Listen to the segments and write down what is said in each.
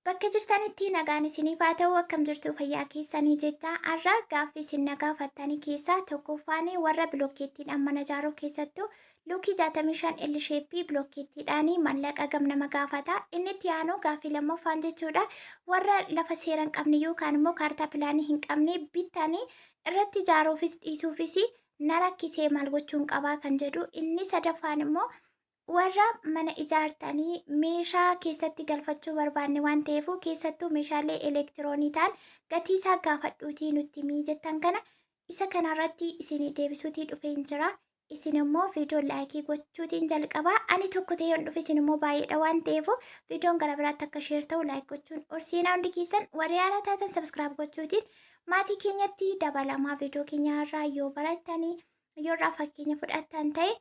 Bakka jirtanitti nagaan isiniif haa ta'u. Akkam jirtu, fayyaa keessanii jecha har'a gaaffii isin na gaafattanii keessaa tokkoffaan warra bilokkeettiidhaan mana ijaaruu, keessattuu luukii 65 L shape bilokkeettiidhaan maallaqa gam nama gaafata. Inni itti aanu gaaffii lammaffaan jechuudha, warra lafa seera hin qabne yookaan immoo kaartaa pilaanii hin qabne bittanii irratti ijaaruufis dhiisuufis na rakkisee maal gochuun qabaa kan jedhu. Inni sadaffaan immoo warra mana ijaartanii meeshaa keessatti galfachuu barbaanne waan ta'eef, keessattuu meeshaalee elektiroonii ta'an gatii isaa gaafadhuutii nutti himii jettan kana, isa kanarratti isinii deebisuutii dhufeen jira. Isin immoo viidiyoo like gochuutiin jalqabaa. Ani tokko ta'ee yoon dhufe, isin immoo baay'eedha waan ta'eef, viidiyoon gara biraatti akka share ta'u like gochuun ol hundi keessan warri haaraa taatan subscribe gochuutiin maatii keenyatti dabalamaa. Viidiyoo keenya irraa yoo barattanii, yoo irraa fakkeenya fudhattan ta'e,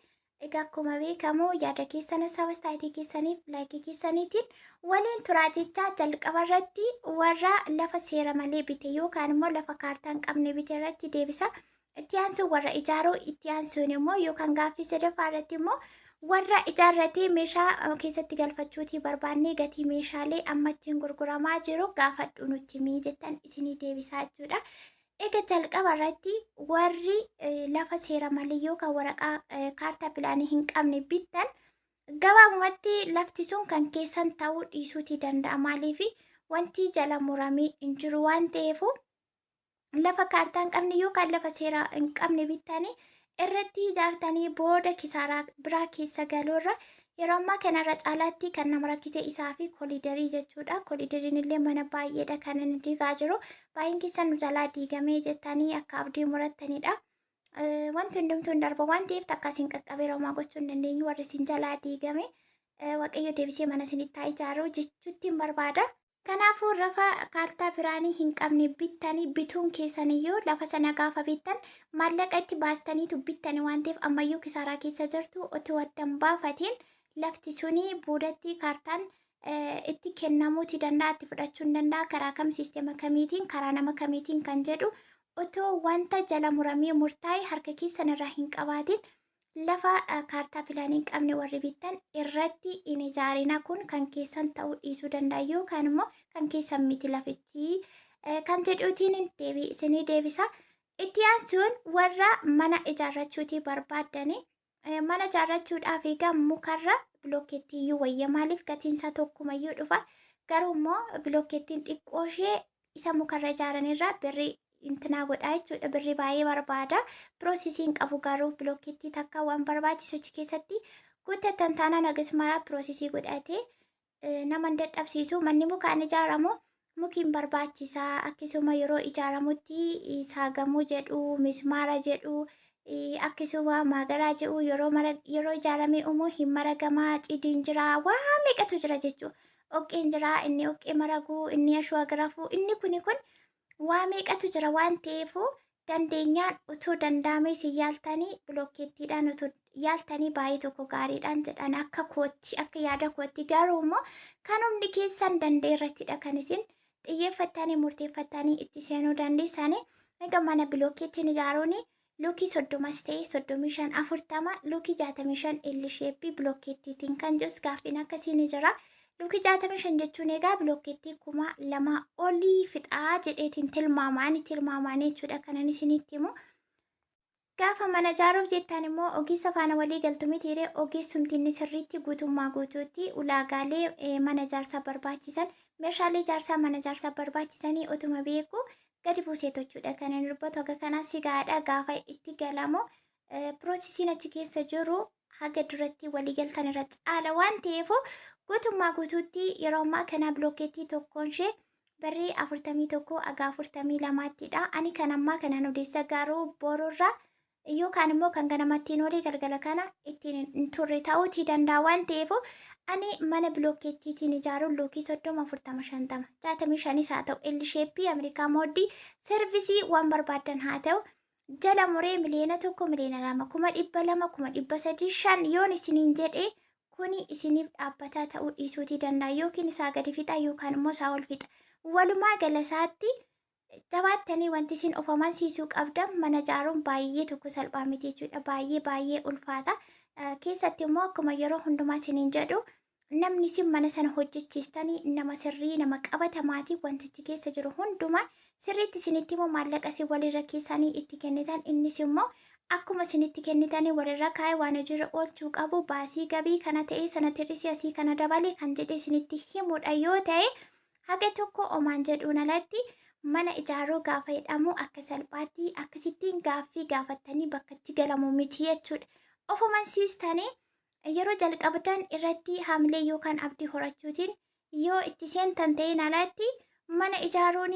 egaa akkuma beekamu yaada keessan sabastaayitii keessaniif like keessaniitiin waliin turaa jecha, jalqaba irratti warra lafa seera malee bite yookaan immoo lafa kaartaa hin qabne bite irratti deebisa. Itti aansuun warra ijaaruu, itti aansuun immoo yookaan gaaffii sadaffaa irratti immoo warra ijaarratee meeshaa keessatti galfachuutii barbaanne, gatii meeshaalee amma ittiin gurguramaa jiru gaafadhu nutti himii jettan isinii deebisaa jechuudha. Egaa jalqaba irratti warri lafa seera malee yookaan waraqaa kaartaa pilaanii hin qabne bittan, gabaabumatti lafti sun kan keessan ta'uu dhiisuutii danda'a. Maaliif? Wanti jala muramee hin jiru waan ta'eef, lafa kaartaa hin qabne yookaan lafa seera hin qabne bittanii irratti ijaartanii booda kisaaraa biraa keessa galuurra, yeroo ammaa kanarra caalaatti kan nama rakkise isaa fi koliidarii jechuudha. Koliidariin illee mana baay'eedha kan inni diigaa jiru. Baay'een keessan nu jalaa diigamee jettanii akka abdii murattanidha. Wanti hundumtuu hin darba waan ta'eef, takka isin qaqqabee homaa gochuu hin dandeenyu. Warri isin jalaa diigame, Waaqayyo deebisee mana isinitti haa ijaaru jechuutti hin barbaada. Kanaafuu lafa kaartaa pilaanii hin qabne bittanii, bituun keessaniyyuu, lafa sana gaafa bittan maallaqa itti baastaniitu bittani waan ta'eef, ammayyuu kisaaraa keessa jirtu. Otoo addan baafatiin lafti suni boodatti kaartaan itti kennamuuti danda'a, itti fudhachuu hin danda'a, karaa kam, siistema kamiitiin, karaa nama kamiitiin kan jedhu otoo wanta jala muramee murtaa'e harka keessan irraa hin qabaatin, lafa kaartaa pilaanii hin qabne warri bittan irratti hin ijaarina. Kun kan keessan ta'uu dhiisuu danda'a yookaan immoo kan keessan miti lafichi kan jedhuutiin deebii isinii deebisa. Itti aansuun warra mana ijaarrachuutii barbaaddani, mana ijaarrachuudhaaf egaa mukarra bilookeettii iyyuu wayya. Maaliif? Gatiin isaa tokkumayyuu dhufa, garuu immoo bilookeettiin xiqqoo ishee isa mukarra ijaaranirra birrii intinaa godhaa jechuudha. Birrii baay'ee barbaada. Processiin qabu garuu bilookeettii takka waan barbaachisu achi keessatti guuttatan taanaan hagas maraa process godhatee nama hin dadhabsiisu. Manni mukaan ijaaramu mukiin barbaachisaa. Akkasuma yeroo ijaaramutti saagamuu jedhu, mismaara jedhu, akkasuma maagaraa jedhu, yeroo yeroo ijaaramee uumuu hin maragamaa, cidiin jira, waa meeqatu jira jechuudha. Dhoqqeen jira, inni dhoqqee maraguu, inni ashuwaa garafuu, inni kuni kun waa meeqatu jira waan ta'eefu, dandeenyaan utuu danda'amee isin yaaltanii, bilookeettiidhaan utuu yaaltanii baay'ee tokko gaariidhaan jedhan akka kootti, akka yaada kootti. Garuu immoo kan humni keessan danda'e irrattidha kan isin xiyyeeffattanii murteeffattanii itti seenuu dandeessanii. Egaa mana bilookeettiin ijaaruun luukii 30s ta'e 35, 40, luukii 65 L shape bilookeettiitiin kan jirus gaaffiin akkasii ni jira. Luukii 65 jechuun egaa bilookeettii 2000 olii fixaa jedheetiin tilmaamaan tilmaamaan jechuudha kanan isinitti himu. Gaafa mana ijaaruuf jettan immoo ogeessa faana walii galtu mitiiree? Ogeessumti inni sirriitti guutummaa guutuutti ulaagaalee mana ijaarsaa barbaachisan, meeshaalee ijaarsaa mana ijaarsaa barbaachisanii otuma beeku gadi buusee tochuudha kan inni dubbatu. Haga kanaa sigaadha. Gaafa itti galamu processiin achi keessa jiru haga duratti waliigaltan irra caala waan ta'eef, guutummaa guutuutti yeroo ammaa kana bilookeettii tokkoon ishee birrii 41 haga 42ttidha. Ani kan ammaa kanaan odeessa, garuu borurra yookaan immoo kan ganamattiin olii galgala kana ittiin hin turre ta'uutii danda'a waan ta'eef, ani mana bilookeettiitiin ijaaruun luukii 30, 40, 50, 65s haa ta'u, L shape Ameerikaa mooddii service waan barbaaddan haa ta'u, jala muree 1 miliyoona, 2 miliyoona, 200,000, 305,000 yoon isiniin jedhe, kuni isiniif dhaabbataa ta'uu dhiisuutii danda'a, yookiin isaa gadi fixa yookaan immoo isaa ol fixa. Walumaa galasaatti jabaattanii wanti isin of amansiisuu qabdan, mana ijaaruun baay'ee tokko salphaa miti jechuudha. Baay'ee baay'ee ulfaata. Keessatti immoo akkuma yeroo hundumaa isiniin jedhu, Namni isin mana sana hojjechiistanii nama sirrii, nama qabatamaatii wantichi keessa jiru hundumaa sirriitti isinitti immoo maallaqa isin walirra keessanii itti kennitan, innis immoo akkuma isinitti kennitanii walirra kaa'ee waan hojiirra oolchuu qabu, baasii gabii kana ta'e sana tirrisii asii kana dabale kan jedhe isinitti himudha yoo ta'e, haga tokko omaan jedhuun alatti mana ijaaruu gaafa jedhamu akka salphaatti akkasittiin gaaffii gaafattanii bakka itti galamu miti jechuudha. Ofuman siistanii yeroo jalqabdan irratti haamilee yookaan abdii horachuutiin yoo itti seentan ta'een alatti, mana ijaaruun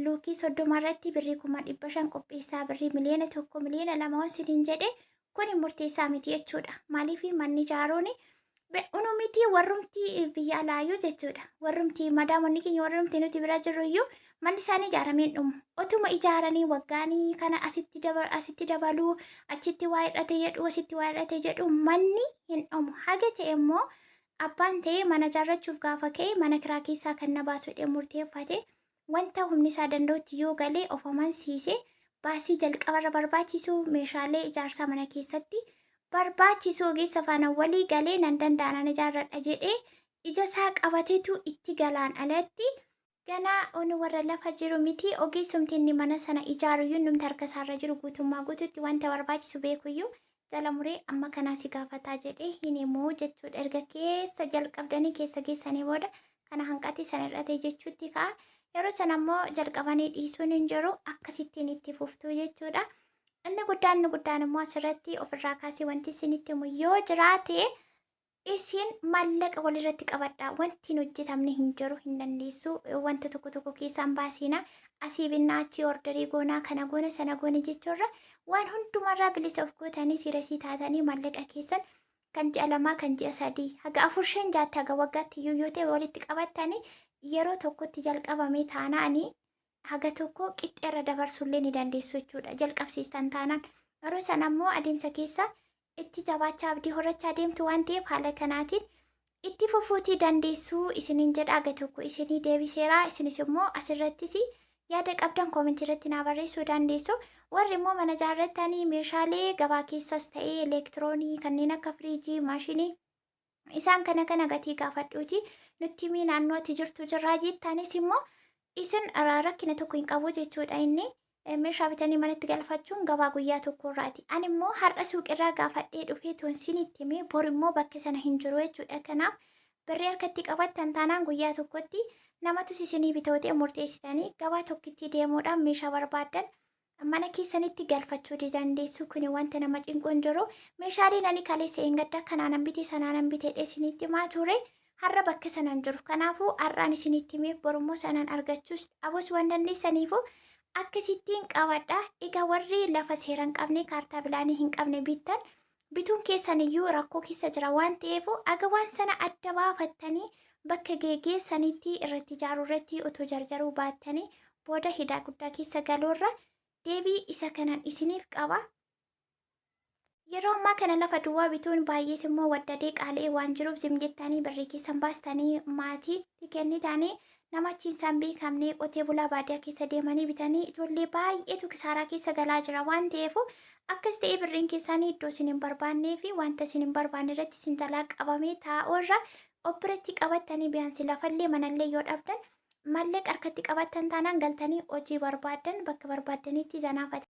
luukii 30 irratti birrii 500,000 qopheessaa, birrii 1,000,000, 2,000,000 waan isiniin jedhe kun murteessaa miti jechuudha. Maaliif manni ijaaruun unu miti, warrumti biyya alaayyuu jechuudha. Warrumti madaamonni keenya, warrumti nuti bira jirru iyyuu manni isaanii ijaaramee hin dhumu. Otuma ijaaranii waggaanii kana asitti dabaluu, achitti waa hir'ate jedhu, asitti waa hir'ate jedhu, manni hin dhumu. Haga ta'e immoo abbaan ta'e mana ijaarrachuuf gaafa ka'e, mana kiraa keessaa kan na baasu jedhee murteeffate, wanta humni isaa danda'utti yoo galee of amansiise, baasii jalqabarra barbaachisu, meeshaalee ijaarsaa mana keessatti barbaachisu ogeessa faana walii galee nan danda'a, nan ijaarradha jedhee ija isaa qabateetu itti galaan alatti, ganaa onu warra lafa jiru miti, ogeessumti inni mana sana ijaaruyyuu, innumti harka isaarra jiru guutummaa guututti wanta barbaachisu beekuyyuu jala muree amma kanaa si gaafataa jedhee hin himuu jechuudha. Erga keessa jalqabdanii keessa geessanii booda kana hanqate sana hir'ate jechuutti ka'a. Yeroo sana immoo jalqabanii dhiisuun hin jiru, akkasittiin itti fuftuu jechuudha. Inni guddaan immoo asirratti ofirraa kaasee wanti isinitti himu yoo jiraate, isin maallaqa walirratti qabadhaa. Wanti hin hojjetamne hin jiru, hin dandeessu. Wanta tokko tokko keessaan baasiina. Asii binnaa, achii orderii goonaa, kana goona, sana goona jechuurra, waan hundumarraa bilisa of gootanii, serious taatanii, maallaqa keessan kan ji'a 2, kan ji'a 3, haga 4, 5, 6tti, haga waggaatti iyyuu yoo ta'e walitti qabattanii yeroo tokkotti jalqabame taanaanii haga tokko qixxeerra dabarsullee ni dandeessu jechuudha. Jalqabsiistan taanaan yeroo sana immoo adeemsa keessa itti jabaachaa, abdii horachaa deemtu waan ta'eef, haala kanaatiin itti fufuutii dandeessuu isiniin jedha. Haga tokko isinii deebiseera. Isinis immoo asirrattis yaada qabdan commentii irratti naa barreessuu dandeessu. Warri immoo mana ijaarrattanii meeshaalee gabaa keessas ta'ee elektiroonii kanneen akka firiijii, maashinii, isaan kana kana gatii gaafadhuuti nutti himii, naannoo ati jirtu jirraa jettanis immoo isin rakkina tokko hin qabu jechuudha. Inni meeshaa bitanii manatti galfachuun gabaa guyyaa tokko irraati. Ani immoo har'a suuqirraa gaafadhee dhufee toonsiin itti himee bor immoo bakka sana hin jiru jechuudha. Kanaaf birrii harkatti qabattan taanaan guyyaa tokkotti namatu isinii bitootee murteessitanii gabaa tokkitti deemuudhaan meeshaa barbaaddan mana keessanitti galfachuu dandeessu. Kuni wanta nama cinqu hin jiru. Meeshaaleen ani kaleessa eeggadda kanaanan bite, sanaanan bite isinitti himaa ture har'a bakka sanaan jiru. Kanaafuu har'aan isinitti himeef borummoo sanaan argachuus dhabus waan dandeessaniifu akkasittiin qabadha. Egaa warri lafa seera hin qabne, kaartaa pilaanii hin qabne bittan, bituun keessan iyyuu rakkoo keessa jira waan ta'eef, aga waan sana adda baafattanii bakka geeggeessanitti irratti ijaaruu irratti otoo jarjaruu baattanii, booda hidaa guddaa keessa galuurra deebii isa kanan isiniif qaba. Yeroo ammaa kana lafa duwwaa bituun baay'ees immoo waddadee qaala'ee waan jiruuf, zim jettanii birrii keessan baastanii maatiitti kennitanii, nama achiinsaan beekamne, qotee bulaa baadiyyaa keessa deemanii bitanii ijoollee baay'eetu kisaaraa keessa galaa jira waan ta'eef, akkas ta'ee birriin keessanii iddoo isin hin barbaannee fi wanta isin hin barbaanne irratti isin jalaa qabamee taa'uu irra, of biratti qabattanii biyaansi lafallee manallee yoo dhabdan, maallaqa harkatti qabattan taanaan galtanii hojii barbaaddan bakka barbaaddanitti janaafatan.